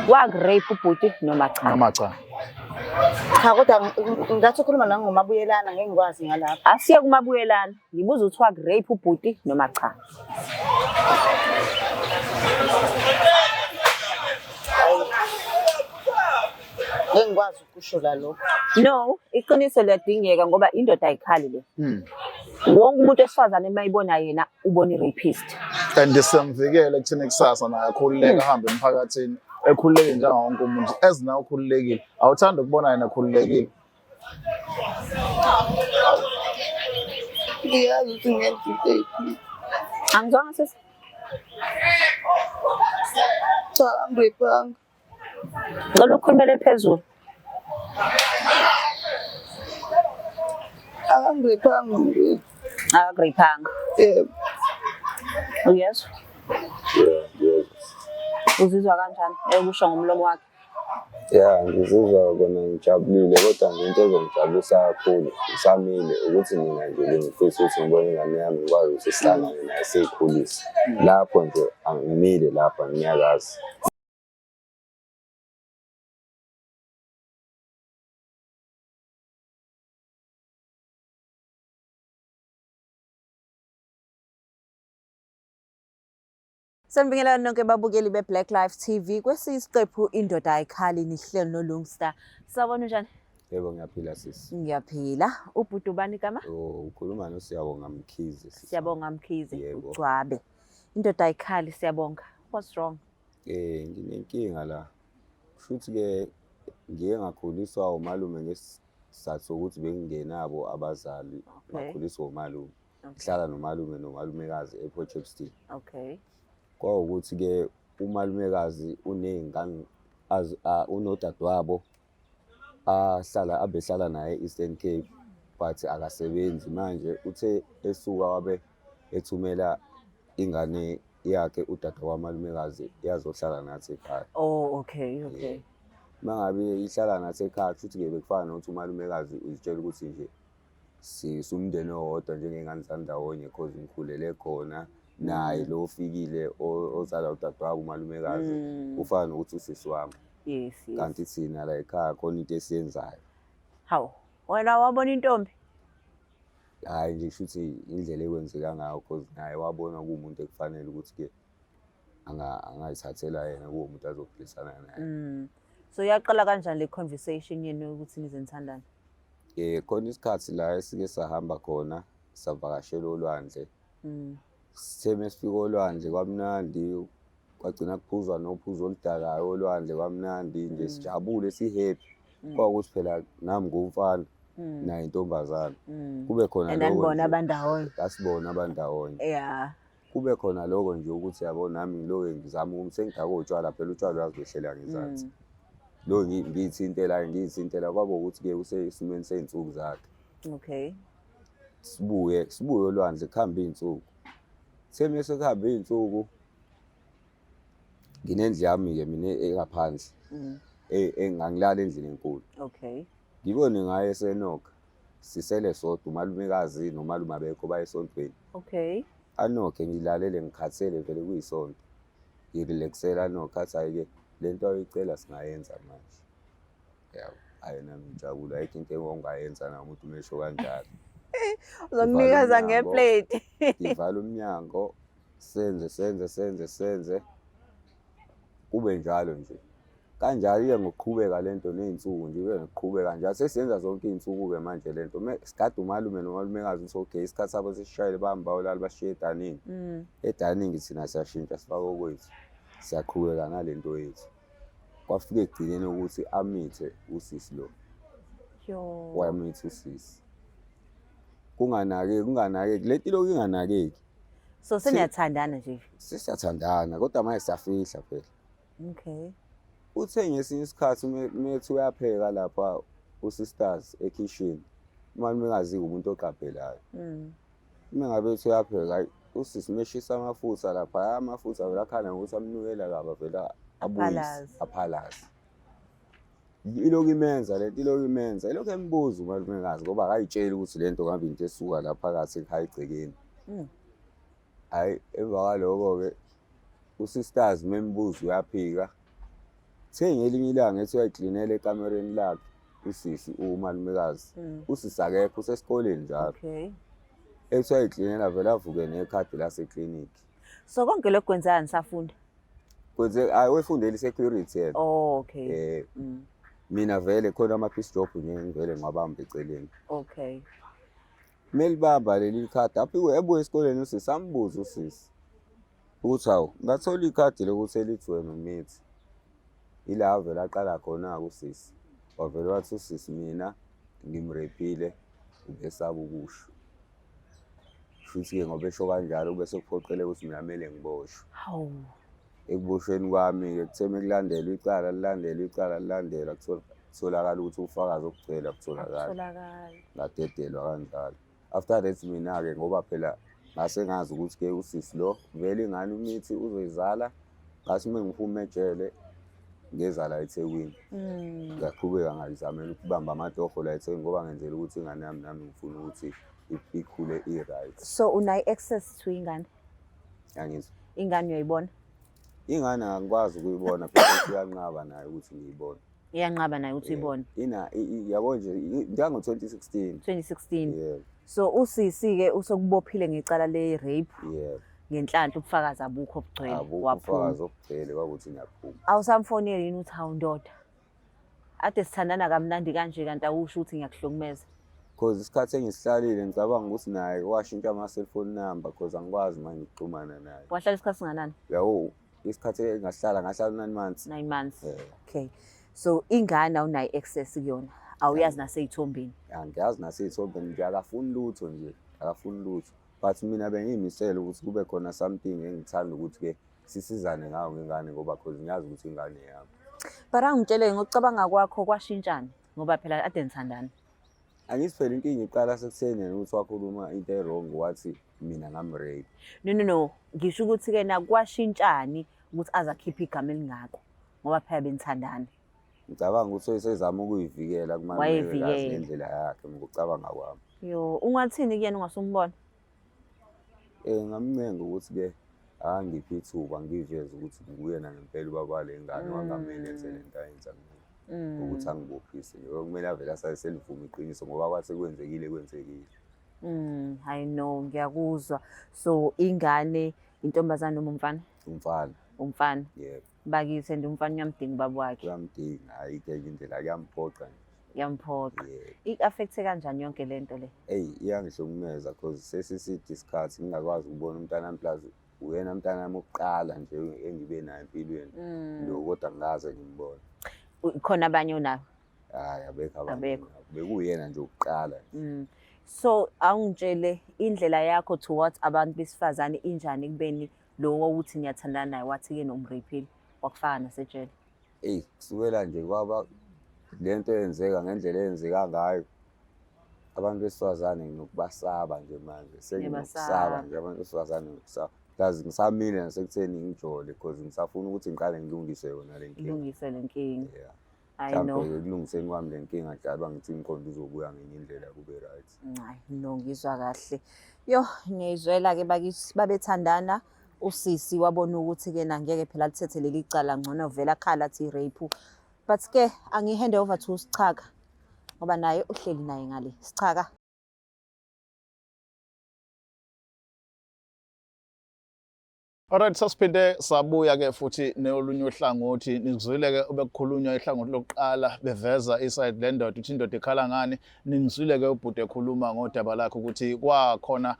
Waku-rape ubhuti noma cha? Noma cha. Cha kodwa ngathi ukhuluma nangomabuyelana ngeke ngikwazi ngalapho. Asiye kumabuyelana. Ngibuza ukuthi waku-rape ubhuti noma cha. Ngeke ngikwazi ukusho la lokho. No, iqiniso liyadingeka ngoba indoda ayikhali le. Wonke umuntu wesifazane uma ibona yena ubona i-rapist. And siyamvikela ekutheni kusasa naye akhululeke ahambe emphakathini ekhululeke njengawo wonke umuntu. As nawe ukhululekile, awuthandi ukubona yena ekhululekile. Ngiyazi ukuthi ngenza into eyiphutha. Angizwanga sisi. Cha angirepanga. Ngicela ukhulumele phezulu. Akangirephanga mfethu. Akakureyphanga. Yebo. Uyezwa? Yeah, ngiyezwa. Uzizwa kanjani? Ekusho ngomlomo wakhe. Ya, ngizizwa kona ngijabulile kodwa nje into ezongijabulisa kakhulu ngisamile ukuthi mina nje bengifisa ukuthi ngibone ingane yami ngikwazi ukuthi sihlangane naye siyikhulise. Lapho nje angimile lapho anginyakazi. Sanibingelana nonke babukeli be-Black Life TV. Kwesinye isiqephu indoda ayikhali nihleli noLungsta. Sawubona, unjani? Yebo, ngiyaphila sisi. Ngiyaphila. Ubhuti ubani igama? Oh, ukhuluma noSiyabonga Mkhize, sisi. Siyabonga Mkhize. Yebo. Ugcwabe. Indoda ayikhali, siyabonga. What's wrong? Nginenkinga la. Kushuthi ke ngiye ngakhuliswa umalume ngesizathu sokuthi bengingenabo abazali. Ngakhuliswa umalume. Ngihlala nomalume nomalumekazi ePort Shepstone. Kwawukuthi ke umalumekazi uney'ngane unodadewabo ahlala abehlala naye e-Eastern Cape but akasebenzi. Manje uthe esuka wabe ethumela ingane yakhe udade wamalumekazi yazohlala nathi ekhaya. Oh, okay. Uma ngabe ihlala nathi ekhaya kushuthi-ke bekufana nokuthi umalumekazi uzitshela ukuthi nje sisumndeni owodwa njengey'ngane zandawonye cause ngikhulele khona naye lo ofikile ozala udadewabo umalumekazi ufana nokuthi usisi wami. Yes. Kanti thina la ekhaya khona into esiyenzayo. Hawu, wena wabona intombi? Hhayi nje kushuthi indlela ekwenzeka ngayo cause naye wabona kuwumuntu ekufanele ukuthi-ke angayithathela yena kuwumuntu azophilisana naye. So yaqala kanjani le conversation yenu ukuthi nize nithandane? Khona isikhathi la esike sahamba khona savakashela olwandle. Sithe mesifika olwandle kwamnandi, kwagcina kuphuzwa nophuzo oludakayo olwandle kwamnandi nje sijabule si-happy. Kwawukuthi phela nami ngumfana naye intombazane. Kube khona And lokho nanibona nje. abandawonye. Asibona abandawonye. Kube khona lokho nje ukuthi yabo nami ngilokhu ngizama ukuthi sengidakwe utshwala phela utshwala uyazibehlela ngezansi. Lo ngiyithintela ngiyithintela kwaba ukuthi-ke usesimweni sey'nsuku zakhe. Sibuye sibuye olwandle kuhambe iy'nsuku. Kuthe mese kuhambe iy'nsuku nginendlu yami-ke mina engaphandle engangilala endlini enkulu. Ngibone ngaye esenokha sisele sodwa umalumekazi nomalume abekho baye esontweni. Anokhe ngilalele ngikhathele vele kuyisonto. Ngirelaxela anokhe athi hhayi-ke le nto ayicela singayenza manje. Yabo, hhayi nami ngijabule ayikho into ongayenza na umuntu uma esho kanjalo. Uzokunikeza ngeplate. Ngivala umnyango senze senze senze senze kube njalo nje. Kanjalo iye ngokuqhubeka lento ney'nsuku nje iye ngokuqhubeka njalo sesiyenza zonke iy'nsuku-ke manje lento. Sigade umalume nomalumekazi ukuthi okay isikhathi sabo sesishayile bahambe bayolala bashiye edaningi. Edaningi thina siyashintsha sifake okwethu siyaqhubeka nalento yethu. Kwafika ekugcineni ukuthi amithe usisi lo. Wamitha usisi. Kunganakeki kunganakeki le nto ilokhu inganakeki. So seniyathandana nje? Sesiyathandana kodwa manje siyafihla phela. Uthe ngesinye isikhathi methi uyapheka lapha usisters ekhishini, umalumekazi umuntu oqaphelayo. Uma ngabe ethi uyapheka, hayi usisi meshisa amafutha lapha, hhayi amafutha vele akhala ngokuthi amnukela kabi avele abuyise, Aphalaze. aphalaze. Ilokhu imenza lento, ilokhu imenza, ilokhu embuza umalumekazi ngoba akayitsheli ukuthi lento ngabe into esuka la phakathi ekhaya egcekeni. Hhayi emva kwaloko-ke usisters membuza uyaphika. Kuthe ngelinye ilanga ethi uyayiklinela ekamereni lakhe usisi umalumekazi. Usisi akekho, usesikoleni njalo. Ethi uyayiklinela vele avuke nekhadi laseklinikhi. So konke lokhu kwenzeka nisafunda? Kwenze ayi, wefundela i-security yena. Oh, okay. Mina vele khona ama-piece job nje ngivele ngiwabamba eceleni. Melibamba leli khadi, aphiwe ebuye esikoleni usisi, ambuze usisi ukuthi hawu, ngathola ikhadi lokuthi elithi wena umithi. Ila avele aqala khona-ke usisi, wavele wathi usisi mina ngimrephile, ubesaba ukusho. Futhi-ke ngoba esho kanjalo kube sekuphoqeleka ukuthi mina kumele ngiboshwe. Hawu. Ekuboshweni kwami-ke kuthe mekulandelwa icala, lilandelwa icala, lilandelwa, kutholakala ukuthi ubufakazi obugcwele abutholakali. Akutholakali. Ngadedelwa kanjalo. After that mina-ke ngoba phela ngase ngazi ukuthi-ke usisi lo vele ingane umithi uzoyizala, ngathi uma ngiphuma ejele ngeza la eThekwini. Ngaqhubeka ngayizamela ukubamba amatoho la eThekwini ngoba ngenzela ukuthi ingane yami nami ngifuna ukuthi ikhule i-right. So unayo access to ingane? Angizwa. Ingane uyayibona? Ingane angikwazi ukuyibona because iyanqaba nayo ukuthi ngiyibone. Iyanqaba nayo ukuthi uyibone. Ina yabo nje njengo-2016. 2016. Yeah. So usisi-ke usekubophile ngecala le-rape. Yeah. Ngenhlanhla ubufakazi abukho obugcwele. Abukho Waphuma. ubufakazi obugcwele kwakuthi ngiyaphuma. Awusamfoneli yini uthi hawu ndoda? Ade sithandana kamnandi kanje kanti awusho ukuthi ngiyakuhlukumeza. Cause isikhathi engisihlalile ngicabanga ukuthi naye washintsha ama-cellphone number cause angikwazi manje ukuxhumana naye. Wahlala isikhathi singanani? Yabo, isikhathi engahlala, ngahlala 9 months. 9 months. Yeah. Okay. So ingane awunayo access kuyona. Awuyazi naseyithombeni. Angiyazi naseyithombeni nje, akafuni lutho nje, akafuni lutho. But mina bengiyimisele ukuthi kube khona something engithanda ukuthi-ke sisizane ngayo ngengane ngoba cause ngiyazi ukuthi ingane yami. But angitshele ngokucabanga kwakho kwashintshani ngoba phela ade nithandana. Angithi phela inkinga iqala sekutheni yena ukuthi wakhuluma into e-wrong wathi mina ngam-rape. No, no, no, ngisho ukuthi-ke na kwashintshani ukuthi aze akhiphe igama elingako ngoba phela benithandana. Ngicabanga ukuthi wayesezama ukuyivikela kumalumekazi Wayevikela. ngendlela yakhe ngokucabanga kwami. Yo, ungathini kuyena ungasumbona? Ngamncenga ukuthi-ke angiphe ithuba ngiveze ukuthi nguyena ngempela ubaba wale ngane wangamele enze le nto ayenza kumina. Ukuthi angibophise nje, kumele avele asale selivuma iqiniso ngoba kwase kwenzekile kwenzekile. I know, ngiyakuzwa. So ingane intombazane noma umfana? Umfana. Umfana. Yebo. Bakithi and umfana uyamdinga ubaba wakhe. Uyamdinga, ayikho enye indlela, kuyamphoqa nje. Kuyamphoqa. Yebo. I-affecte kanjani yonke le nto le? Eyi, iyangihlukumeza cause sesiside isikhathi ngingakwazi ukubona umntanami, plus uyena mntanami wokuqala nje engibe naye empilweni. Lo kodwa ngikaze ngimbone. Khona abanye onabo? Hhayi, abekho abanye Abekho. onabo. Bekuyena nje wokuqala nje. So awungitshele indlela yakho towards abantu besifazane injani ekubeni lo wokuthi niyathandana naye wathi-ke nomraphile wakufaka nasejele? Eyi, kusukela nje kwaba le nto eyenzeka ngendlela eyenzeka ngayo, abantu besifazane nginokubasaba nje manje. Senginokusaba Niyabasaba. nje abantu besifazane nginokusaba. Plus ngisamile nasekutheni ngijole cause ngisafuna ukuthi ngiqale ngilungise yona le nkinga. Ngilungise le nkinga. Yeah. I Mhlawumbe know. ekulungiseni kwami le nkinga njalo ngithi umqondo uzobuya ngenye indlela kube right. Hayi, no, ngizwa kahle. Yo, ngiyayizwela-ke bakithi babethandana. Usisi wabona ukuthi-ke na ngeke phela alithethe leli cala, ngcono vele akhala athi i-rape. But ke angi-hand over to Sichaka ngoba naye uhleli naye ngale. Sichaka. Alright, sasiphinde sabuya ke futhi neolunye uhlangothi. Nizwile ke obekukhulunywa ihlangothi lokuqala beveza iside lendoda ukuthi indoda ikhala ngani. Nizwile ke ubhuti ekhuluma ngodaba lakhe ukuthi kwakhona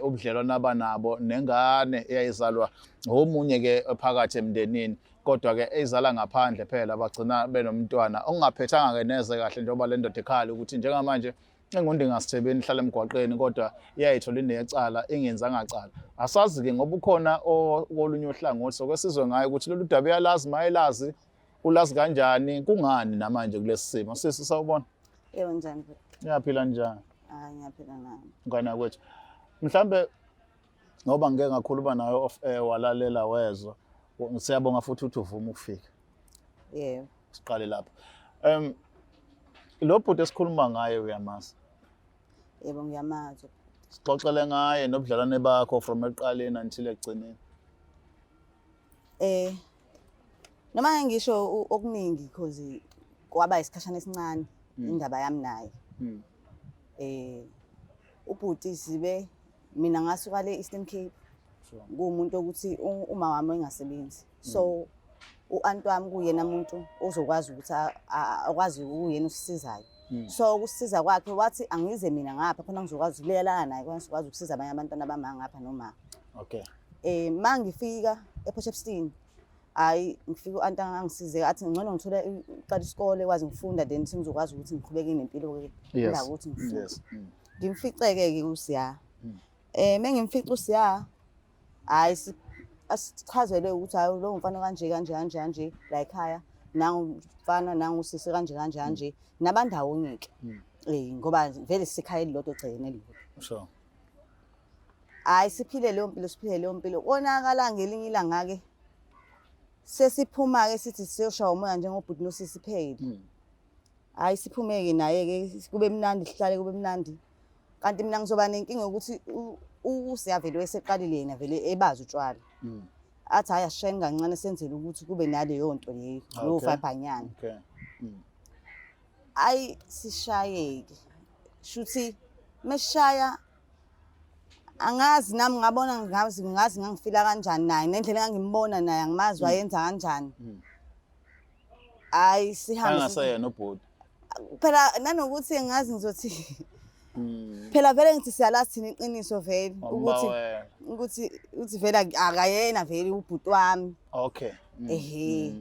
ubudlelwano abanabo nengane eyayizalwa omunye ke phakathi emndenini, kodwa ke eyizala ngaphandle phela bagcina benomntwana okungaphethanga ke neze kahle, njengoba le ndoda ikhala ukuthi njengamanje engundingasithebeni ihlala emgwaqeni kodwa iyayithola inecala ingenzanga cala. Asazi ke ngoba ukhona kolunye uhlangothi sokwesizwe ngayo ukuthi lolu daba uyalazi, mayelazi ulazi kanjani, kungani namanje kulesi simo. Sisi, sawubona. Yebo, njani bhuti? Ngiyaphila, njani? Hayi, ngiyaphila nami. Ngane yakwethu. Mhlambe ngoba ngike ngakhuluma nawe off air walalela wezwa. Siyabonga futhi ukuthi uvume ukufika. Yebo. Siqale lapha. Lo bhuti esikhuluma ngaye uyamazi? Yebo, ngiyamazi. Sixoxele ngaye nobudlelwane bakho from ekuqaleni until ekugcineni. Noma ngeke ngisho okuningi because kwaba isikhashana esincane indaba yami naye. Ubhuti sibe mina ngasuka le Eastern Cape. Kuwumuntu ukuthi uma wami engasebenzi. So u-anti wami kuyena umuntu ozokwazi ukuthi akwazi ukuyena osisizayo. So ukusiza kwakhe wathi angize mina ngapha khona ngizokwazi ukulelana naye khona sizokwazi ukusiza abanye abantwana bama ngapha noma. Mangifika ePort Shepstone, hayi ngifika u-anti angisize athi ngcono ngithole uqala isikole kwazi ngifunda then sengizokwazi ukuthi ngiqhubeke nempilo ke indaba ukuthi ngifunde. Ngimficeke ke uSiya. Mengimfica uSiya, hayi asichazele ukuthi hayi lo mfana kanje kanje kanje kanje la ekhaya, nangu mfana nangu sisi kanje kanje kanje nabandawonye ke. Ngoba vele sisekhaya elilodwa egcekeni elilodwa. Hayi siphile leyo mpilo, siphile leyo mpilo. Konakala ngelinye ilanga ke sesiphuma ke sithi siyoshaya umoya njengobhuti nosisi phela. Hayi siphume ke naye ke kube mnandi, sihlale kube mnandi. Kanti mina ngizoba nenkinga yokuthi uSiya vele wayeseqalile yena vele ebazi utshwala. Athi hayi asishayeni kancane senzele ukuthi kube naleyo nto leyo, leyo vibhanyana. Hayi sishayeke. Shuthi mesishaya angazi nami ngabona ngazi ngazi ngangifila kanjani naye nendlela engangimbona naye angimazi wayenza kanjani. Hayi sihambe Angaseyena ubhuti. Phela nanokuthi ngazi ngizothi phela vele ngithi siyalazi thina iqiniso vele Wambawela. ukuthi vele akayena vele ubhuti wami. Ehhe.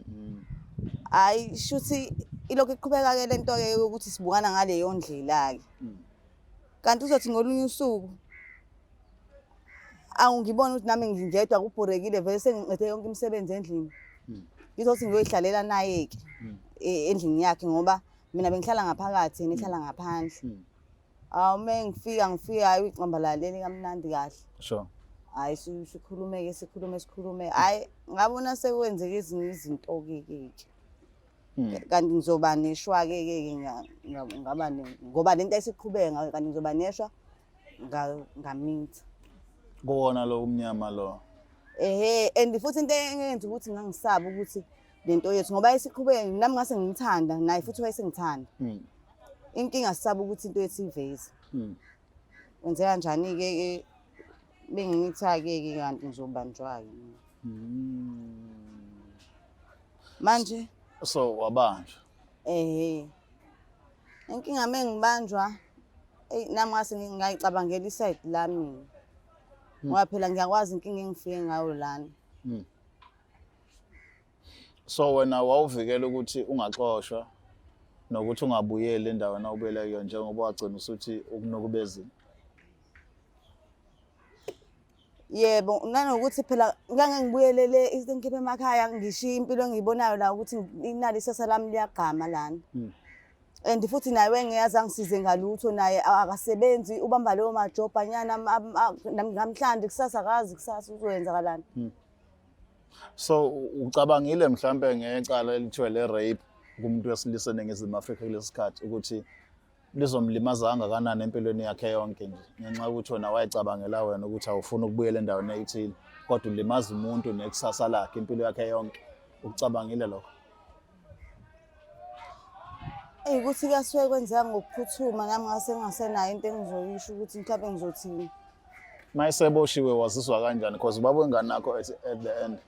Hayi shuthi ilokhu iqhubeka ke lento ke ukuthi sibukana ngaleyo ndlela ke. Kanti uzothi ngolunye usuku awu ngibona ukuthi nami ngingedwa kubhorekile vele sengiqede yonke imisebenzi endlini. Ngizothi ngiyoyihlalela naye ke endlini yakhe ngoba mina bengihlala ngaphakathi yena ehlala ngaphandle. Awu uma ngifika ngifika hayi uyicambalaleli kamnandi kahle. Hayi sikhulume ke sikhulume sikhulume. Hayi ngabona sekwenzeka ezinye izinto ke ke ke. Kanti ngizoba neshwa ke ke ke ngaba ngoba lento ayisiqhubeka ngayo kanti ngizoba neshwa ngamitha. Kuwona lo umnyama lo. Ehhe, and futhi into engenza ukuthi ngangisaba ukuthi lento yethu ngoba isiqhubeka nami ngase ngimthanda naye futhi wayesengithanda. Inkinga sisaba ukuthi into yethu iveze. Kwenzeka kanjani ke ke bengimitha ke ke kanti ngizobanjwa ke. Manje so wabanjwa. Ehhe. Inkinga mengibanjwa eyi nami ngase ngingayicabangela iside lami. Ngoba phela ngiyakwazi inkinga engifike ngayo lana. So wena wawuvikela ukuthi ungaxoshwa nokuthi ungabuyeli endaweni awubuyela kuyo njengoba wagcina usuthi ukunukubezile. Yebo, nanokuthi phela ngake ngibuyelele Eastern Cape emakhaya ngishiye impilo engiyibonayo la ukuthi inali isasa lami liyagqama lana. And futhi naye wengiyazi angisize ngalutho naye akasebenzi ubamba leyo majobhanyana namhlanje kusasa akazi kusasa uzoyenzakalani. So ucabangile mhlambe ngecala elithiwa le rape kumuntu wesilisa eNingizimu Afrika kulesi sikhathi ukuthi lizomlimaza kangakanani empilweni yakhe yonke nje ngenxa yokuthi wena wayecabangela wena ukuthi awufuni ukubuyela endaweni ethile kodwa ulimaza umuntu nekusasa lakhe impilo yakhe yonke, ucabangile lokho? Eyi ukuthi kuyasuke kwenzeka ngokuphuthuma nami ngase ngingasenayo into engizoyisho ukuthi mhlawumbe ngizothini. Mayeseboshiwe wazizwa kanjani because ubaba wengane yakho at the end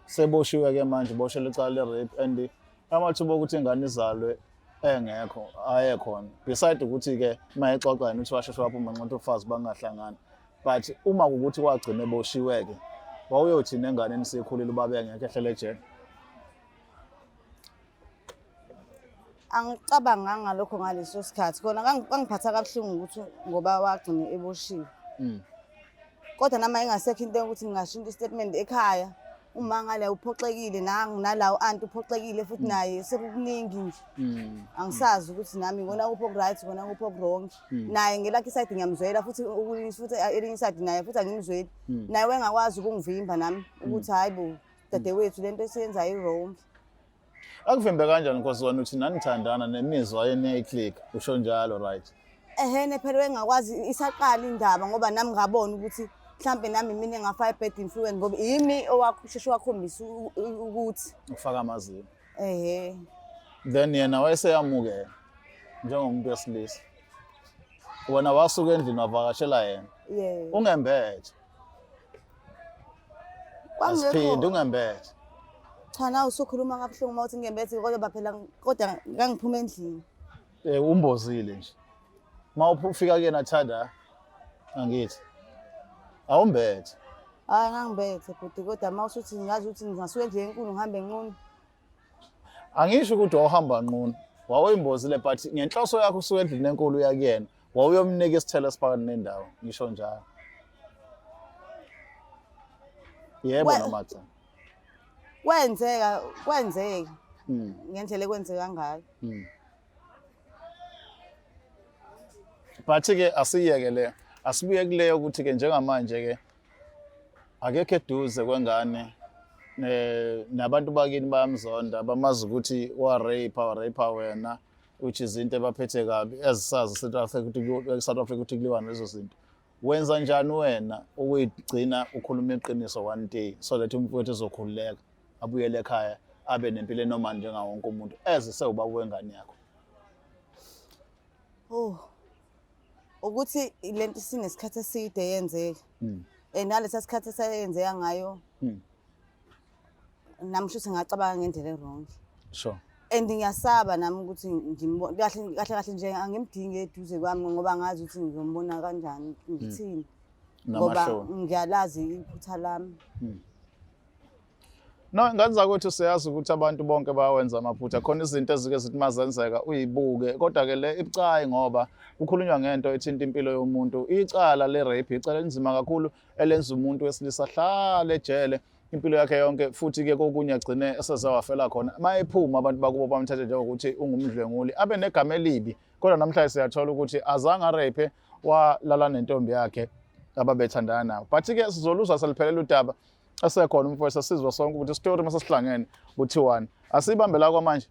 seboshiwe ke manje boshelwe icala le-rape and amathuba okuthi ingane izalwe engekho ayekhona beside ukuthi-ke uma exoxa yena uthi washeshe waphuma ngenxa ufazi bangahlangani, but uma kuwukuthi kwagcina eboshiwe-ke wawuyothini enganeni sikhulile ubaba engekho ehlele ejele? Angicabanganga lokho ngaleso sikhathi kona kwangiphatha kabuhlungu ukuthi ngoba wagcina eboshiwe. Kodwa noma ingasekho into yokuthi ngingashintsha istatement ekhaya uma ngale uphoxekile nala u-anti uphoxekile futhi naye sekukuningi nje. Angisazi ukuthi nami ngibona kuphi oku-right ngibona kuphi oku-wrong. Naye ngelakhe iside ngiyamzwela futhi futhi elinye iside naye futhi angimzweli. Naye wayengakwazi ukungivimba nami ukuthi hayi bo dadewethu lento esiyenzayo i-wrong. Akuvimbe kanjani because wena uthi nanithandana nemizwa yenu iyayiclick usho njalo, right? Ehene phela wayengakwazi isaqala indaba ngoba nami ngabona ukuthi Mhlampe nami mina engafaka i-bad influence ngoba yimi owakusheshe wakhombisa ukuthi ufaka amazinyo. Ehhe. Then yena wayeseyamukela njengomuntu wesilisa. Wena wasuka endlini wavakashela yena. Yeah. Ungembethe. Asiphinde Kwangekho ungembethe. cha nawe usukhuluma kabuhlungu uma uthi ngembethe kodwa phela kodwa ngangiphuma endlini. Eh umbozile nje. Uma ufika kuyena thanda angithi. Awumbethe. Hayi ngangibethe bhuti kodwa uma usuthi ngazi ukuthi ngingasuka endlini enkulu ngihambe nqunu. Angisho ukuthi wawuhamba nqunu. Wawuyimbozile but ngenhloso yakho usuka endlini enkulu uya kuyena. Wawuyomnika isithelo esiphakathi nendawo, ngisho njalo. Yebo noma cha. Kwenzeka, kwenzeka. Ngendlela ekwenzeka ngayo. But ke asiyeke le. Asibuye kuleyo ukuthi ke njengamanje ke akekho eduze kwengane nabantu bakini bayamzonda bamazi ukuthi wa rape wa rape wena which is into ebaphethe kabi ezisazi South Africa ukuthi South Africa ukuthi kuliwa lezo zinto. Wenza njani wena ukuyigcina ukhuluma iqiniso one day so that umfowethu ezokhululeka abuyele ekhaya abe nempilo enormal njengawo wonke umuntu eze sewubaba wengane yakho? Oh. Ukuthi lento sinesikhathi eside yenzeka. And nalesa sikhathi esayenzeka ngayo. Nami shuthi ngacabanga ngendlela e-wrong. Sure. And ngiyasaba nami ukuthi ngimbone kahle kahle kahle nje angimdingi eduze kwami ngoba ngazi ukuthi ngizombona kanjani ngithini. Ngoba ngiyalazi iphutha lami. No, ngenza ukuthi siyazi ukuthi abantu bonke bayawenza amaphutha. Khona izinto ezike zithi mazenzeka uyibuke, kodwa ke le ibucayi ngoba kukhulunywa ngento ethinta impilo yomuntu. Icala le rape icala elinzima kakhulu elenza umuntu wesilisa ahlale ejele impilo yakhe yonke futhi ke kokunye agcine eseze wafela khona. Uma ephuma abantu bakubo bamthathe njengokuthi ungumdlwenguli, abe negama elibi. Kodwa namhlanje siyathola ukuthi azange arape, walala nentombi yakhe ababethandana nayo. But ke sizoluzwa seliphelela udaba esekhona umfowethu, sisizwa sonke ukuthi isitori mase sihlangene kuthiwani. Asibambe la kwamanje.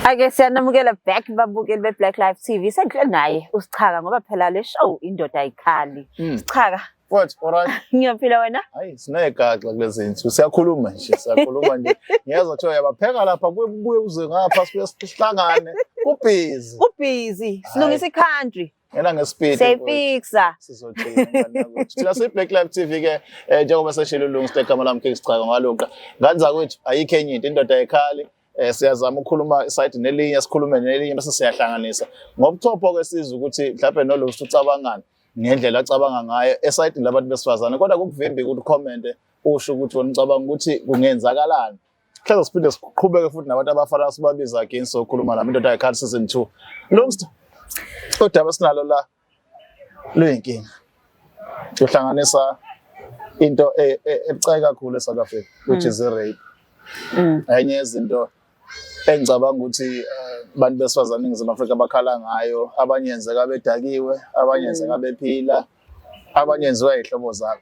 Ake siyanamukela back babukeli be-Black Life TV. Sengihleli naye uSichaka ngoba phela le show indoda ayikhali. Sichaka. What? All right. Ngiyaphila wena? Hayi, sinegaxa kulezi zinto. Siyakhuluma nje, siyakhuluma nje. Ngiyezwa kuthiwa yabapheka lapha kubuye uze ngapha sibuye sihlangane. Kubhizi. Kubhizi. Silungisa i-country. Ngena ngespeed. Siyayifixa. Sizothina ngane yakwethu. Thina siyi Black Life TV ke njengoba seshilo uLungisa igama lami King Sichaka ngaluqa. Ngane zakwethu ayikho enye into, indoda ayikhali. Siyazama ukukhuluma iside nelinye, sikhulume nelinye bese siyahlanganisa. Ngobuchopho ke sizwe ukuthi mhlawumbe noLungisa ucabangani ngendlela acabanga ngayo esayidini labantu besifazane, kodwa kukuvimbi ukuthi ucommente usho ukuthi wena ucabanga ukuthi kungenzakalani. Hleze siphinde siqhubeke futhi nabantu abafana sibabiza again sokhuluma nabo indoda ayikhali season 2. Lungsta, udaba esinalo la luyinkinga. Uhlanganisa into ebucayi kakhulu eSouth Africa which is rape. Enye yezinto engicabanga ukuthi abantu besifazane eNingizimu Afrika bakhala ngayo, abanye yenzeka bedakiwe, abanye yenzeka bephila, abanye yenziwa iy'hlobo zabo.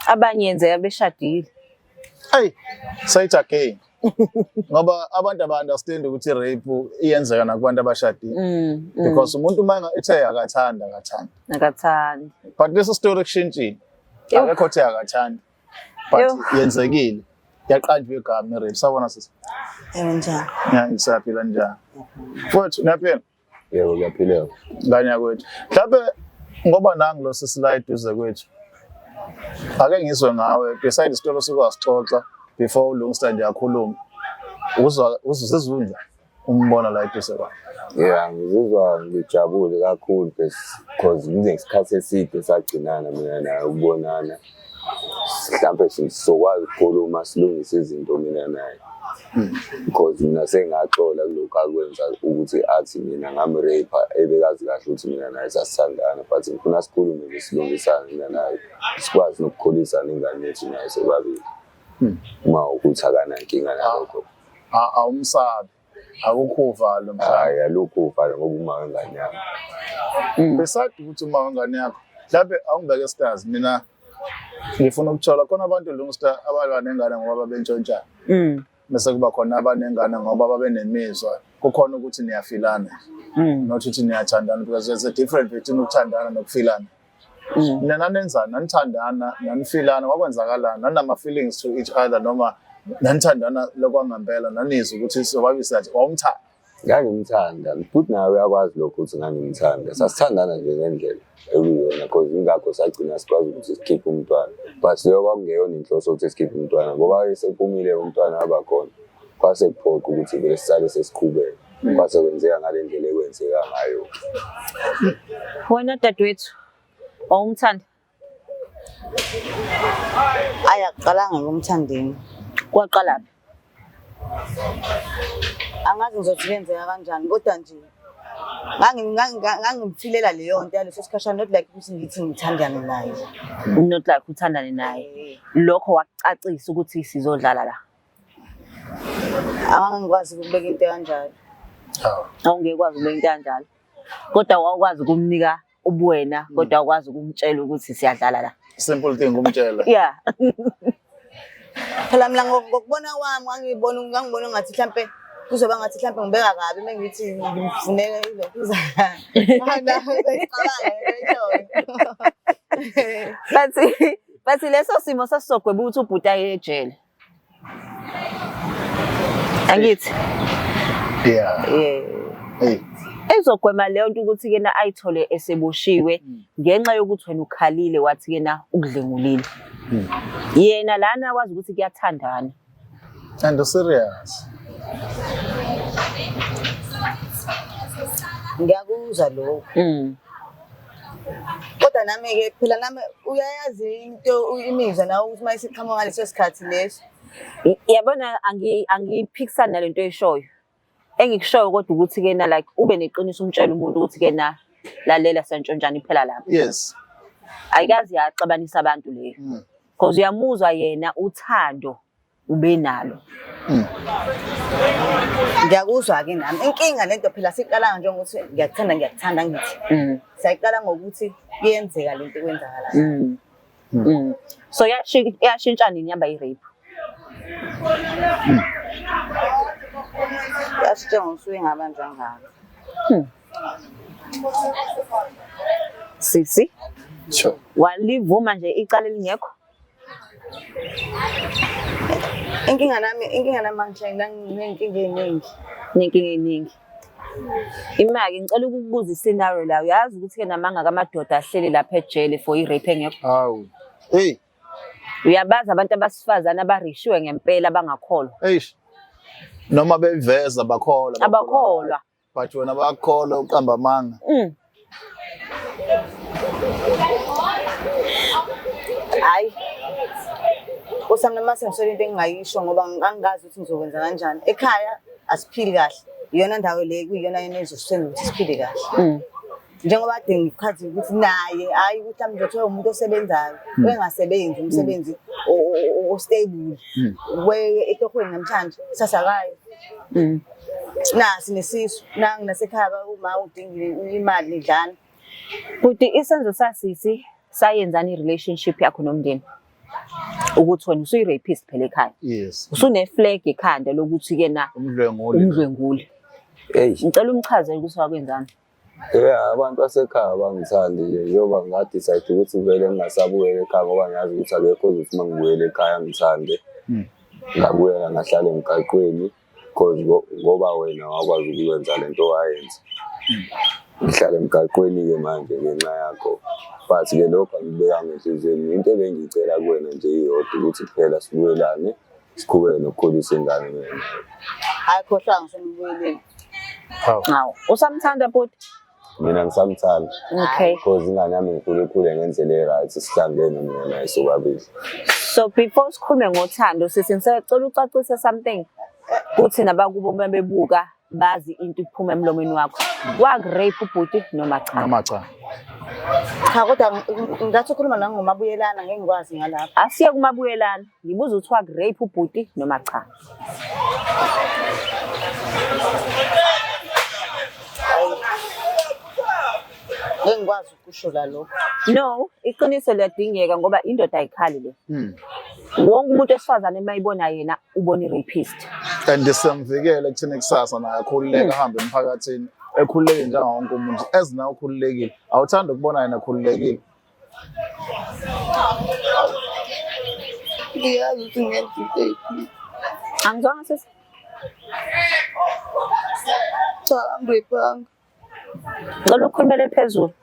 Abanye yenzeka beshadile. Hey, say it again. Ngoba abantu aba-understand ukuthi i-rape iyenzeka nakubantu abashadile. Because umuntu uma ethe akathanda, akathandi. Akathandi. But lesi story kushintshile. Akekho othe akathandi. But yenzekile. Yaqanjwa igama i-rape. Sawubona sisi. Yebo njani? Ya, ngisaphila njani? Mfowethu, niyaphila? Yebo, ngiyaphila. Ngane yakwethu. Mhlawumbe ngoba nangu lo sisi la eduze kwethu. Ake ngizwe ngawe beside isitolo sikwasixoxa before uLungsta nje akhuluma. Uzwa uzizwa unjani umbona la eduze kwakho? Yeah, ngizizwa ngijabule kakhulu because kunesikhathi eside sagcinana mina naye ukubonana. Mhlampe sizokwazi ukukhuluma silungise izinto mina naye. Because mina sengaxola kulokhu akwenza ukuthi athi mina ngamrape ebekazi kahle ukuthi mina naye sasithandana, but ngifuna sikhulume nje silungisane mina naye sikwazi nokukhulisana ingane yethu naye sobabili. Uma ukuthi akanankinga nalokho. Awumsabi. Akukho uvalo mhlawumbe. Hayi, alukho uvalo ngoba uma wengane yami. Beside ukuthi uma wengane yakho, mhlawumbe awungibeke stars mina ngifuna ukuthola khona abantu Lungsta abalwa nengane ngoba babentshontshana. Bese kuba khona abanengane ngoba babenemizwa. Kukhona ukuthi niyafilana. Not ukuthi niyathandana, because there's a difference between ukuthandana nokufilana. Nina nanenzani? Nanithandana, nanifilana, kwakwenzakalani? Nanama-feelings to each other, noma nanithandana lokwangempela, nanizwa ukuthi sobabili siyathi wawumthanda? Ngangimthanda futhi, nawe uyakwazi lokho ukuthi ngangimthanda. Sasithandana nje ngendlela ekuyiyona, cause ingakho sagcina sikwazi ukuthi sikhiphe umntwana, but leyo kwakungeyona inhloso ukuthi sikhiphe umntwana, ngoba esephumile umntwana wabakhona, kwase kuphoqa ukuthi vele sisale sesiqhubeka. Kwase kwenzeka ngale ndlela ekwenzeka ngayo. Wena dadewethu, wawumthanda? Ayi, akuqalanga ngomthandeni. Kwaqalaphi? Angazi ngizothi kuyenzeka kanjani, kodwa nje ngangimfilela leyo nto yaleso sikhashana, not like ukuthi ngithi ngithandane naye. Not like uthandane naye. Lokho wakucacisa ukuthi sizodlala la? Angangikwazi ukubeka into kanjalo. Awungekwazi ukubeka into kanjalo, kodwa wawukwazi ukumnika ubuwena, kodwa wakwazi ukumtshela ukuthi siyadlala la? Simple thing, umtshela. Yeah. Phela mina ngokubona kwami ngangibona ngathi mhlampe kuzoba ngathi mhlampe ngibeka kabi uma ngithi ngimfunele ilokhu. Ngicabanga lento. Bathi leso simo sasizogweba ukuthi ubhuti aye ejele, angithi? Yeah. Yeah. Hey. Ezogwema leyo nto ukuthi kena ayithole eseboshiwe ngenxa yokuthi wena ukhalile wathi kena ukudlengulile. Yena lana wazi ukuthi kuyathandana. And serious. Ngiyakuzwa lokho. Kodwa nami-ke phela, nami uyayazi into, imizwa nawe, ukuthi uma isiqhamuka ngaleso sikhathi leso. Yabona, angiyiphikisani nalento oyishoyo. Engikushoyo kodwa ukuthi kena like ube neqiniso, umtshele umuntu ukuthi kena lalela, siyantshontshana iphela lapho. Ayikazi yaxabanisa abantu leyo. Because uyamuzwa yena, uthando ubenalo. Ngiyakuzwa-ke nami. Inkinga lento phela siqalanga njengokuthi ngiyakuthanda, ngiyakuthanda, ngithi. Siyayiqala ngokuthi kuyenzeka lento ekwenzakalayo. So yashintsha nini yaba i-rape? Yashintsha ngosuke ngaba njengalo. Sisi, Sure. walivuma nje icala elingekho? Inkinga nami manje nginey'nkinga ey'ningi. Nenkinga eningi. Imaki, ngicela ukukubuza i-scenario la. Uyazi ukuthi-ke namanga kamadoda ahleli lapha ejele for i-rape engekho? Hawu. Hey, Uyabazi abantu abasifazane abarishiwe ngempela abangakholwa? Eish. Noma beveza bakholwa. Abakholwa. But wena bakholwa uqamba amanga. Hhayi. Nkosi yami, noma sengiswele into engingayisho, ngoba angazi ukuthi ngizokwenza kanjani. Ekhaya asiphili kahle. Iyona ndawo le kuyiyona yena ezosenza ukuthi siphile kahle. Njengoba kade ngichaze ukuthi naye, hhayi ukuthi mhlawumbe ngizothola umuntu osebenzayo, engasebenzi umsebenzi o-stable. Etohweni namhlanje sasakayo. Nasi nesisu, nangi nasekhaya uma udingile imali nidlana. Bhuti, isenzo sasisi sayenzani i-relationship yakho nomndeni? Ukuthi wena usuyi-rapist phela ekhaya. Usune-flag ekhanda lokuthi-ke na Umdlwenguli. Umdlwenguli. Eyi. Ngicela umchazele ukuthi wakwenzani. Yeah, abantu basekhaya bangithandi nje, njengoba nga-decide ukuthi vele ngingasabuyela ekhaya, ngoba ngiyazi ukuthi akekho ozothi uma ngibuyela ekhaya ngithande. Ngabuyela ngahlala emgaqweni, cause ngoba wena wakwazi ukuyenza lento owayenza. Ngihlala emgaqweni-ke manje ngenxa yakho. But-ke lokho angikubekanga enhliziyweni. Into ebengiyicela kuwena nje iyodwa, ukuthi kuphela sibuyelane, siqhubeke nokukhulisa ingane mina nawe. Hhayi, khohlwa ngisembuyeleni. Hawu. Hawu, usamthanda bhuti? Mina ngisamthanda. Because ingane yami ngifuna ikhule ngendlela e-right, sihlangene mina naye sobabili. So before sikhulume ngothando, sisi, ngisacela ucacise something kuthi nabakubo uma bebuka bazi into iphuma emlomeni wakho. Waku-rape ubhuti noma cha? Noma cha. Cha, kodwa ngathi ukhuluma nangomabuyelana, ngeke ngikwazi ngalapho. Asiye kumabuyelana. Ngibuza ukuthi waku-rape ubhuti noma cha? Ngeke ngikwazi ukusho la lokho. No, iqiniso liyadingeka ngoba indoda ayikhali le. Wonke umuntu wesifazane uma ibona yena ubona i-rapist. And siyamvikela ekutheni kusasa naye akhululeke ahambe emphakathini ekhululeke njengawo wonke umuntu as nawe ukhululekile. Awuthandi ukubona yena ekhululekile. Ngiyazi ukuthi ngenza into eyiphutha. Angizwanga sisi. Cha, angirepanga. Ngicela ukhulumele phezulu.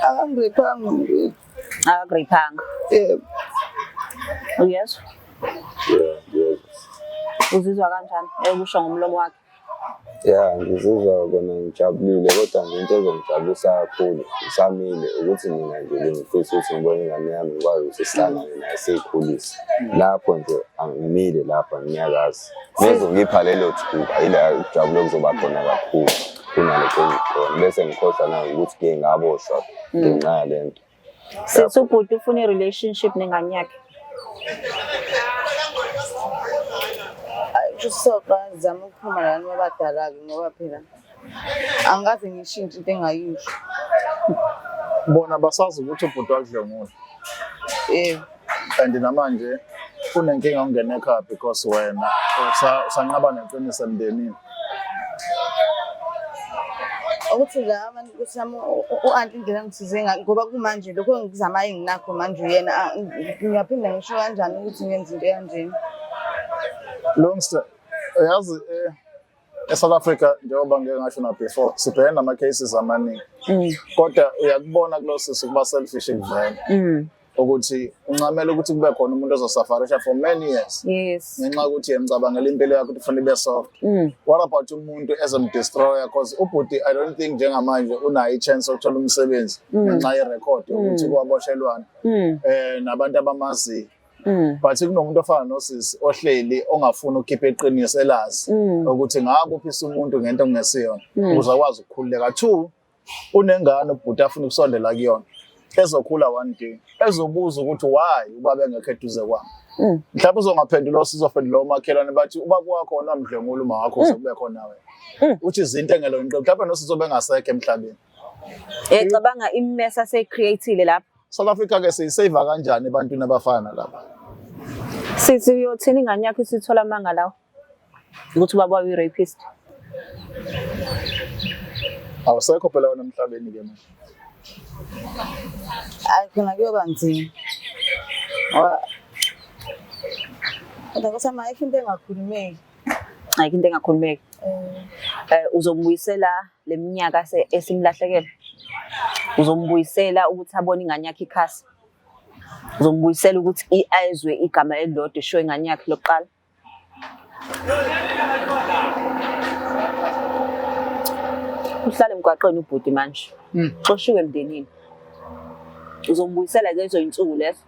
Akangirephanga mfethu. Akakurephanga. Yebo. Uyezwa? Yeah, ngiyezwa. Uzizwa kanjani? Ekusho ngomlomo wakhe. Ya, ngizizwa kona ngijabulile kodwa nje into ezongijabulisa kakhulu isamile ukuthi mina nje bengifisa ukuthi ngibone ingane yami ngikwazi ukuthi sihlangane naye siyikhulise. Lapho nje angimile lapho anginyakazi. Bezongipha lelo thuba ila ukujabula kuzoba khona kakhulu kunalokho engikhona. Bese ngikhohlwa nangokuthi ngike ngaboshwa ngenxa yale nto. Sithi ubhuti ufuna i-relationship nengane yakhe. Hayi, kusho soqa ngizama ukuphuma lana abadala-ke ngoba phela angikaze ngishintshe into engayisho. Bona basazi ukuthi ubhuti wakudlwengula. Yebo. And namanje unenkinga ungena ekhaya because wena usanqaba neqiniso emndenini. Ukuthi la abantu ukuthi nami u-anti indlela angisize ngayo ngoba kumanje lokho engikuzamayo enginakho manje uyena ngingaphinda ngisho kanjani ukuthi ngenze into ekanjena. Lungster, uyazi e-South Africa njengoba ngike ngasho na before sibhekene nama-cases amaningi kodwa uyakubona kulo sisi ukuba selfish kuvela ukuthi uncamela ukuthi kube khona umuntu ozosafarisha for many years ngenxa yokuthi yena ucabangela impilo yakhe ukuthi kufanele ibe soft. What about umuntu ezomdestroya because ubhuti I don't think njengamanje unayo i-chance yokuthola umsebenzi ngenxa yerekhodi yokuthi kwaboshelwana nabantu abamaziyo. But kunomuntu ofana nosisi ohleli ongafuni ukukhipha iqiniso elazi ukuthi ngakuphisa umuntu ngento okungesiyona ukuze akwazi ukukhululeka. 2, unengane ubhuti afuna ukusondela kuyona ezokhula one day ezobuza ukuthi why ubaba engekho eduze kwami. Mhlawumbe uzongaphendula usizophendula omakhelwane bathi ubaba wakho wona wamdlwengula uma wakho uze kube khona wena. Uthi izinto engelona inqobo mhlawumbe nosisi obengasekho emhlabeni. Ecabanga imess aseyicreate-ile lapho. South Africa ke siyisave kanjani ebantwini abafana laba? Sithi uyothini ingane yakho isithola amanga lawo? Ukuthi ubaba wayo uyi-rapist. Awusekho phela wena emhlabeni ke manje. Hayi khona kuyoba nzima. Ngoba kodwa nkosi yami ayikho into engakhulumeki. Ayikho into engakhulumeki. Uzombuyisela le minyaka esimlahlekele. Uzombuyisela ukuthi abone ingane yakhe ikhasa. Uzombuyisela ukuthi ayezwe igama elilodwa esho ingane yakhe lokuqala. Uhlala emgwaqeni ubhuti manje. Xoshiwe emndenini. Uzombuyisela lezo zinsuku lezo.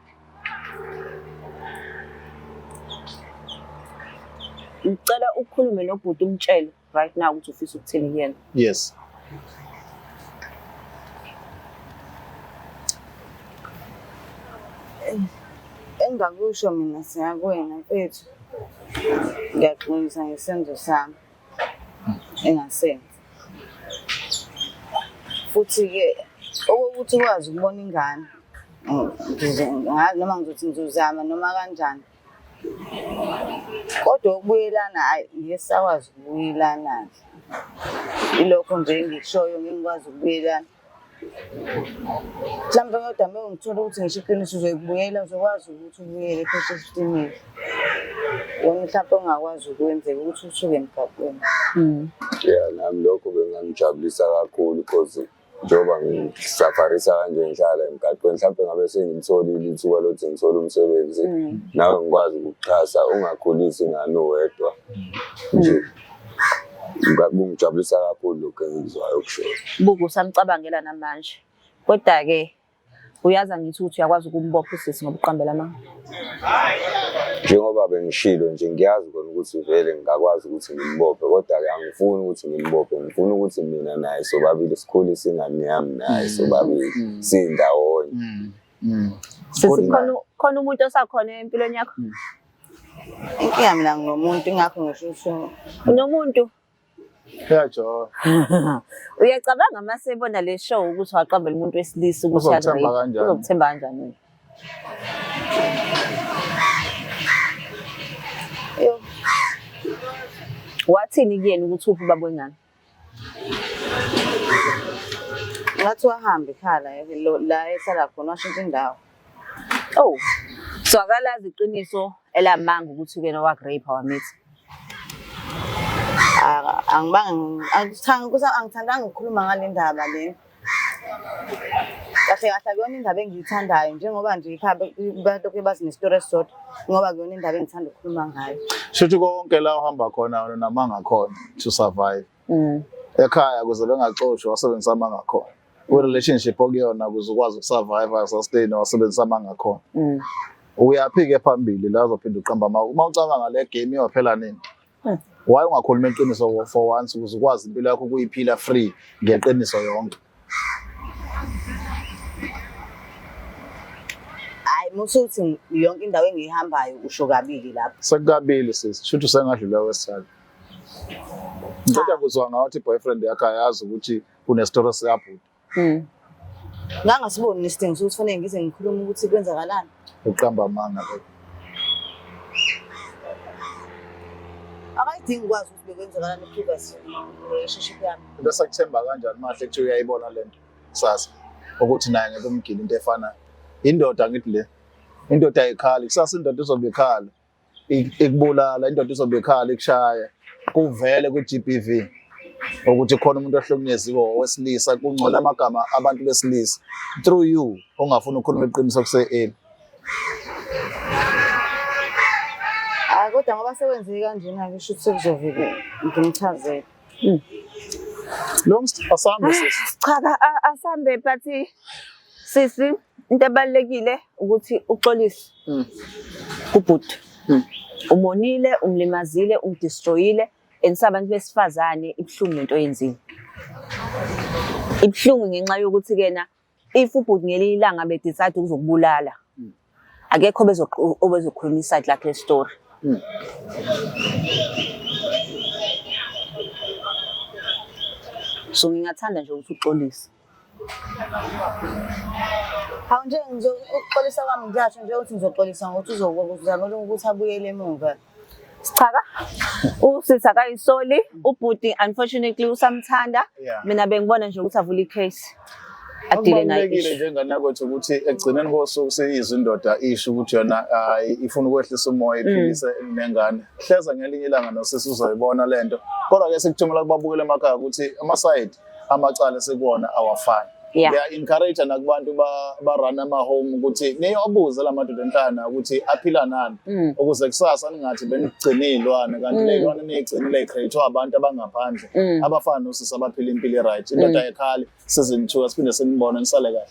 Ngicela ukhulume nobhuti umtshele right now ukuthi ufisa ukuthini kuyena. Yes. Engingakusho mina siyakuwena mfethu. Ngiyaxolisa ngesenzo sami engasenza. Futhi-ke okokuthi ukwazi ukubona ingane noma ngizothi ngizozama noma kanjani. Kodwa ukubuyelana hhayi ngeke sisakwazi ukubuyelana-ke. Ilokho nje engikushoyo ngeke ngikwazi ukubuyelana. Mhlawumbe kodwa uma ngithola ukuthi ngisho iqiniso uzoyibuyela uzokwazi ukuthi ubuyele futhi esitimela. Wona mhlawumbe ongakwazi ukwenzeka ukuthi usuke emgaqweni. Yeah, nami lokho bengangijabulisa kakhulu because njengoba ngisafarisa kanje ngihlala emgaqweni mhlawumbe ngabe sengilitholile ithuba lokuthi ngithole umsebenzi nawe ngikwazi ukukuxhasa ungakhulisi ingane uwedwa nje. Kungijabulisa kakhulu lokho engikuzwayo kushoyo. Buka usamcabangela namanje. Kodwa-ke uyazi angithi ukuthi uyakwazi ukumbopha usisi ngoba uqambela amanga. Njengoba bengishilo nje ngiyazi khona ukuthi vele ngingakwazi ukuthi ngimbophe kodwa-ke angifuni ukuthi ngimbophe ngifuna ukuthi mina naye sobabili sikhulise ingane yami naye sobabili sindawonye. Sisi khona umuntu osakhona empilweni yakho? Inkinga mina nginomuntu ingakho ngisho ukuthi Unomuntu? Uyajola. Uyacabanga uma sebona le show ukuthi waqambela umuntu wesilisa ukuthi Uzokuthemba uya-rape? kanjani? Uzokuthemba kanjani wena? Wathini kuyena ukuthi uphi ubaba wengane? Ngathi wahamba ekhaya la ehlala khona washintsha indawo. Oh. So akalazi iqiniso elamanga ukuthi kuyena waku-rape wamitha. Angibange angithandanga ukukhuluma ngale ndaba le. Kahle kahle akuyona indaba engiyithandayo njengoba nje ekhaya balokhu bazi nesitori esisodwa ngoba akuyona indaba engithanda ukukhuluma ngayo. Shuthi konke la uhamba khona wena namanga khona to survive. Ekhaya kuze bengaxoshwa wasebenzisa amanga khona. Kwi-relationship okuyona ukuze ukwazi uku-survive sustain wasebenzisa amanga khona. Uyaphi-ke phambili la uzophinda uqamba amanga? Uma ucabanga le game iyophela nini? Why ungakhulumi iqiniso for once ukuze ukwazi impilo yakho ukuyiphila free ngeqiniso yonke? Hhayi musuthi yonke indawo engiyihambayo usho kabili lapho. Sekukabili sisi, shuthi usengadlula kwesithathu. Ngicela kuzwa ngawe ukuthi i-boyfriend yakho ayazi ukuthi kunesitoro siyabhuda. Ngangasiboni nesidingo sokuthi fanele ngize ngikhulume ukuthi kwenzakalani. Uqamba amanga lokho. Akayidingi ukwazi ukuthi bekwenzakalani previous relationship yami. Bese kuthemba kanjani mahle kuthiwa uyayibona lento kusasa ukuthi naye ngeke umgile into efanayo. Indoda ngithi le. Indoda ayikhali, kusasa indoda izobe ikhala. Ikubulala, indoda izobe ikhala ikushaya. Kuvele ku-GBV ukuthi khona umuntu ohlukunyeziwe owesilisa, kungcola amagama abantu besilisa through you ongafuni ukukhuluma iqiniso kuse-early. Hayi kodwa ngoba sekwenzeke kanjena-ke shuthi sekuzovele ngimchazele. Long asambe sisi. Cha asambe but sisi into ebalulekile ukuthi uxolise kubhuti. Umonile, umlimazile, umdestroyile and sabantu besifazane ibuhlungu lento oyenzile. Ibuhlungu ngenxa yokuthi kena if ubhuti ngelinye ilanga bedecide ukuzokubulala akekho obezokhuluma iside lakhe le-story. So ngingathanda nje ukuthi uxolise. Hawu nje ukuxolisa kwami ngiyasho nje ukuthi ngizoxolisa ngokuthi uzozamela ukuthi abuyele emuva. Cha, usisi akayisoli, ubhuti unfortunately usamthanda. Mina bengibona nje ukuthi avule i-case. Adile nayo Okubalulekile issue. njengane yakwethu ukuthi ekugcineni kosuku seyizwe indoda isho ukuthi yona hayi ifuna ukwehlisa umoya iphilise nengane. Hleza ngelinye ilanga nosisi uzoyibona lento. Kodwa ke sikuthumela kubabukela emakhaya ukuthi ama-side amacala esikuwona awafani. Ngiya-encourage nakubantu ba-run ama-home ukuthi niyobuze la madoda enhlana ukuthi aphila nani ukuze kusasa ningathi benigcine iy'lwane kanti le y'lwane niyigcinile i-create-wa abantu abangaphandle abafana nosisi abaphila impilo e-right. Indoda ayikhali, season 2 asiphinde sinibone, nisale kahle.